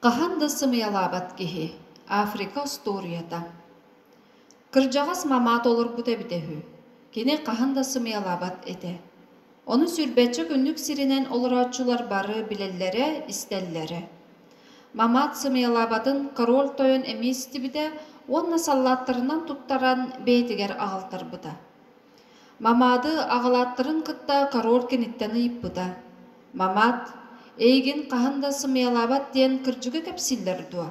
Хаһан да сымыйалаабат киһи, Африка остуоруйата. Кырдьаҕас мамаат олорбута эбитэ үһү. Кини хаһан да сымыйалаабат этэ. Ону сүүрбэччэ күннүк сиринэн олорооччулар бары билэллэрэ, истэллэрэ. Мамаат сымыйалаабатын король тойон эмиэ истибитэ уонна саллааттарынан туттаран бэйэтигэр аҕалтарбыта. Мамаады аҕалааттарын кытта король киниттэн ыйыппыта: «Мамаат, эйигин хаһан да сымыйалаабат диэн кырдьыгы кэпсииллэр дуо?»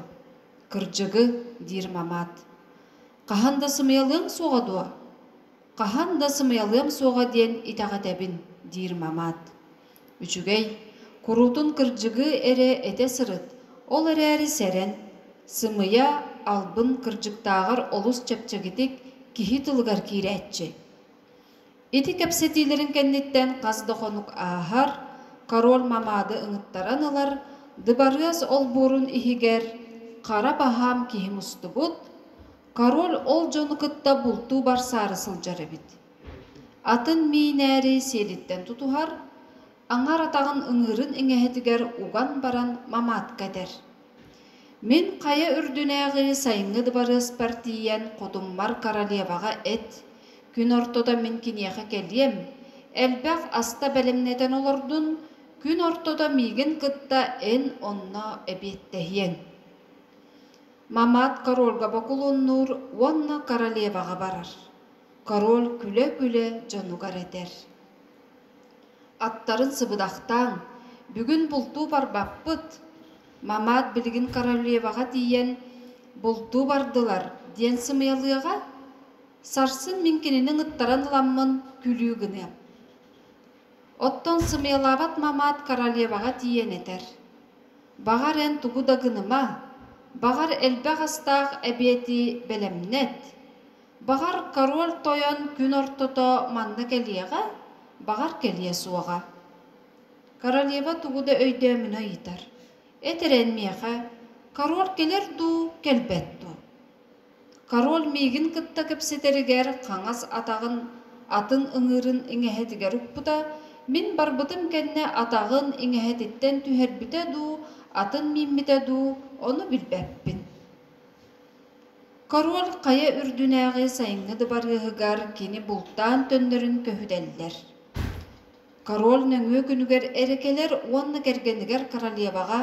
«Кырдьыгы», диир Мамаат. «Хаһан да сымыйалыаҥ суоҕа дуо?» «Хаһан да сымыйалыам суоҕа диэн итэҕэтэбин», диир Мамаат. «Үчүгэй, куруутун кырдьыгы эрэ этэ сырыт, ол эрээри сэрэн, сымыйа, албын кырдьыктааҕар олус чэпчэкитик киһи тылыгар киирээччи». Ити кэпсэтиилэрин кэнниттэн хас да хонук ааһар, король мамаады ыҥыттаран ылар, дыбарыас олбуорун иһигэр хара баһаам киһи мустубут, король ол дьону кытта бултуу барсаары сылдьар эбит. Атын миинээри сиэлиттэн тутуһар, аҥар атаҕын ыҥыырын иҥэһэтигэр уган баран мамаатка этэр: «Мин хайа үрдүнээҕи сайыҥҥы дыбарыаспар тиийэн хотуммар королеваҕа эт, күн ортото мин киниэхэ кэлиэм, элбэх аста бэлэмнэтэн олордун, күн ортото миигин кытта эн онно эбиэттэһиэҥ». Мамаат корольга бокулуоннуур уонна королеваҕа барар. Король күлэ-күлэ дьонугар этэр: «Аттарын сыбыдахтааҥ, бүгүн бултуу барбаппыт, Мамаат билигин королеваҕа тиийэн бултуу бардылар диэн сымыйалыаҕа, сарсын мин кинини ыҥыттаран ыламмын күлүү гыныам». Оттон сымыйалаабат Мамаат королеваҕа тиийэн этэр: «Баҕар эн тугу да гыныма, баҕар элбэх астаах эбиэти бэлэмнэт, Баҕар, король тойон күн ортото манна кэлиэҕэ, баҕар кэлиэ суоҕа. Королева тугу да өйдөөмүнэ ыйытар: «Эт эрэ эн миэхэ, король кэлэр дуу, кэлбэт дуу?» Король миигин кытта кэпсэтэригэр хаҥас атаҕын атын ыҥыырын иҥэһэтигэр укпута, мин барбытым кэннэ атаҕын иҥэһэтиттэн түһэрбитэ дуу, атын мииммитэ дуу, ону билбэппин. Король хайа үрдүнээҕи сайыҥҥы дыбарыаһыгар кини бултаан төннөрүн көһүтэллэр. Король нөҥүө күнүгэр эрэ кэлэр уонна кэргэнигэр королеваҕа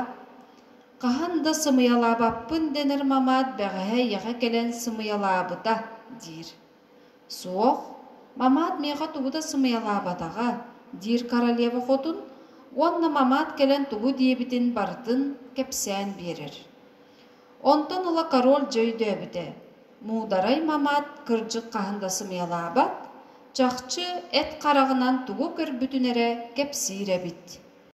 «Хаһан да сымыйалаабаппын дэнэр мамаат бэҕэһээ эйиэхэ кэлэн сымыйалаабыта» диир. «Суох, мамаат миэхэ тугу да сымыйалаабатаҕа» диир королева хотун уонна мамаат кэлэн тугу диэбитин барытын кэпсээн биэрэр. Онтон ыла король дьэ өйдөөбүтэ: муударай мамаат кырдьык хаһан да сымыйалаабат, чахчы эт хараҕынан тугу көрбүтүн эрэ кэпсиир эбит.